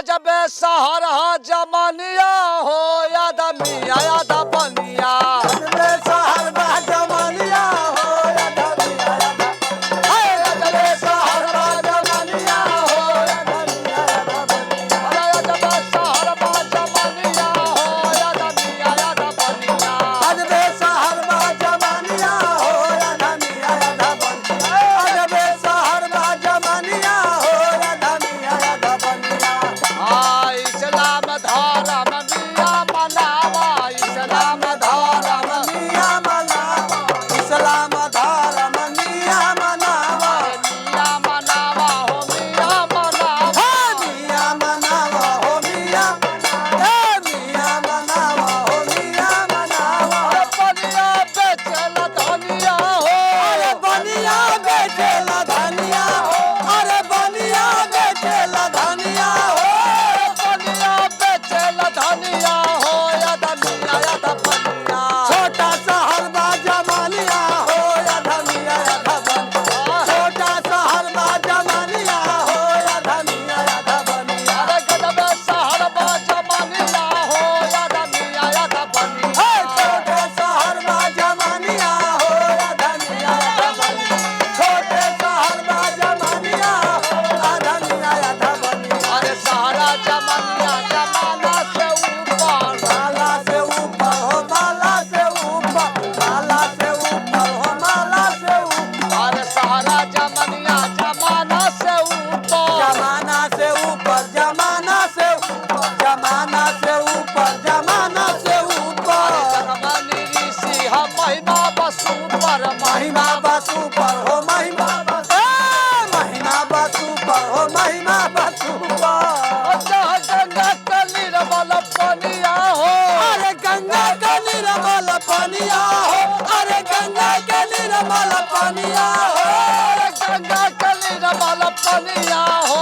जब सहारा जमानिया हो यादा मिया यादा बनिया। अरे जब सहारा जमानिया हो यादा मिया यादा बनिया। आ इस्लाम धर्म मिया मनावा, इस्लाम धर्म इस्लाम धर्म मिया मनावा, मिया मनावा हो मिया मनावा। हे मिया मनावा हो मिया, हे मिया मनावा हो मिया मनावा। अरे बनिया बेचला धनिया हो, अरे बनिया बेचेला धनिया हो, अरे बनिया बेचेला धनिया हो। बनिया बेचला धनिया हो यादा मिया यादा बनिया। छोटा शहर बा जमानिया हो या धनिया या धबन, छोटा शहर बा जमानिया हो या धनिया या धबनिया। अरे गजब सहरबा जमानिया हो यादा मिया यादा बनिया। हे छोटे शहर बा जमानिया हो या धनिया या धबनिया, छोटे शहर बा जमानिया हो या धनिया या धबनिया। अरे सारा जमानिया जमाना से ऊपर, माला से ऊपर हो माला से ऊपर, माला से ऊपर हो माला से ऊपर। अरे सारा जमानिया जमाना से ऊपर, जमाना से ऊपर, जमाना से ऊपर, जमाना से ऊपर, जमाना से ऊपर। जगमनी ऋषि हम महिमा बस ऊपर, महिमा बस ऊपर हो महिमा बस, ए, महिमा बस ऊपर हो महिमा बस ऊपर। अच्छा गंगा का निर्मल पनिया हो, अरे गंगा का निर्मल पनिया हो, अरे गंगा के निर्मल पनिया हो। अरे गंगा का निर्मल पनिया हो।